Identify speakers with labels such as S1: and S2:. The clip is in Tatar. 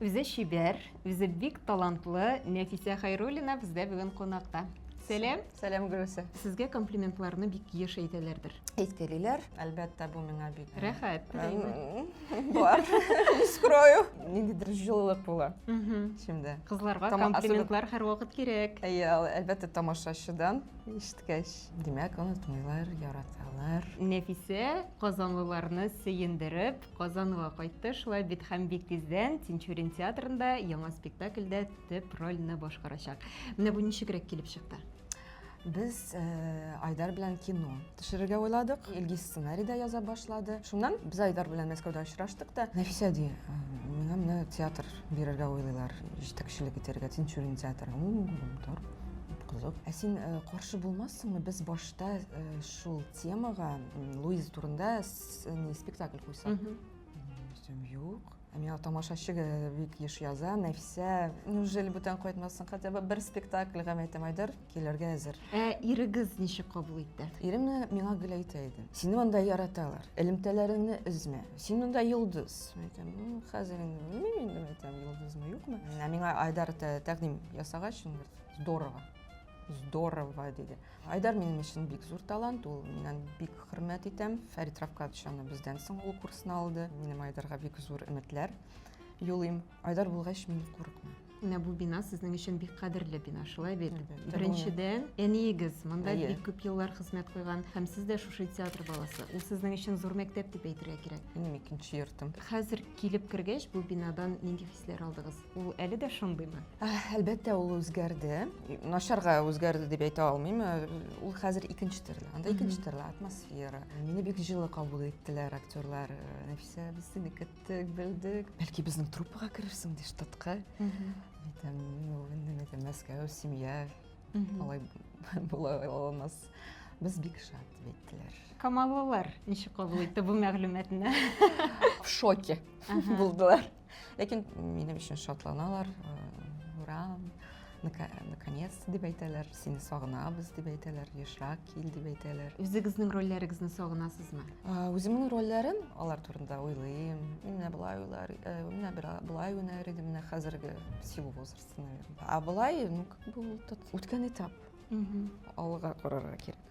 S1: Үзе чибәр, үзе бик талантлы Нәфисә Хәйруллина бездә бүген кунакта. Сәлам.
S2: Сәлам, Гөлүсә.
S1: Сезгә комплиментларны бик еш әйтәләрдер.
S2: Әйткәлиләр. Әлбәттә, бу миңа бик
S1: рәхәт.
S2: Бар. Не скрою. Ниндидер җылылык була. Шимдә.
S1: Кызларга комплиментлар һәрвакыт кирәк.
S2: Әйе, әлбәттә, тамашачыдан ишеткәч, димәк, онытмыйлар, яраталар.
S1: Нәфисә казанлыларны сөендереп, Казанга кайтты, шулай бит һәм бик тиздән Тинчурин театрында яңа спектакльдә төп рольне башкарачак. Менә бу ничегрәк килеп чыкты?
S2: Без э, Айдар белән кино төшерергә уйладык. Илгиз сценарий да яза башлады. Шуннан без Айдар белән Мәскәүдә очраштык та. Нәфисә ди, «Э, миңа менә театр бирергә уйлыйлар, җитәкчелек итәргә Тинчурин театры. Кызык. Ә син э, каршы булмассыңмы? Без башта шул темага Луиза турында ни спектакль куйсак. Юк. Ә миңа тамашачы бик еш яза, Нәфисә, неужели бүтән кайтмассың, хотя бы бер спектакльгә әйтәм, Айдар, килергә әзер.
S1: Ә ирегез ничек кабул итте?
S2: Ирем миңа гел әйтә иде. Сине монда яраталар, элемтәләреңне өзмә. Син монда йолдыз. Мин әйтәм, ну, хәзер инде белмим инде, әйтәм, йолдызмы, юкмы. Ә миңа Айдар тәкъдим ясагач, он говорит, здорово. Здорово, диде. Айдар минем өчен бик зур талант, ул миннән бик хөрмәт итәм. Фәрит Рафкатович аны бездән соң ул курсны алды. Минем Айдарга бик зур өметләр юлыйм. Айдар булгач, мин курыкмыйм.
S1: Менә бу бина сезнең өчен бик кадерле бина, шулай бит? Беренчедән, әниегез монда бик күп еллар хезмәт куйган, һәм сез дә шушы театр баласы. Ул сезнең өчен зур мәктәп дип әйтергә кирәк.
S2: Минем икенче йортым.
S1: Хәзер килеп кергәч, бу бинадан нинди хисләр алдыгыз? Ул әле дә шундыймы?
S2: Әлбәттә, ул үзгәрде. Начарга үзгәрде дип әйтә алмыйм. Ул хәзер икенче төрле. Анда икенче төрле атмосфера. Мине бик җылы кабул иттеләр актерлар. Нәфисә, без сине көттек, белдек. Бәлки безнең труппага керерсең ди штатка. Әйтәм, ну, инде әйтәм, Мәскәү, семья. Алай була алмас. Без бик шат дип әйттеләр.
S1: Камаллылар ничек кабул итте бу мәгълүматны?
S2: В шоке булдылар. Ләкин минем өчен шатланалар. Ура, наконец дип әйтәләр, сине сагынабыз дип әйтәләр, ешрак кил дип әйтәләр.
S1: Үзегезнең рольләрегезне сагынасызмы?
S2: Үземнең рольләрем, алар турында уйлыйм. Мин менә болай уйлар, менә болай уйнар идем, менә хәзерге в силу возраста, наверное. А болай, ну, как бы ул үткән этап. Алга карарга кирәк.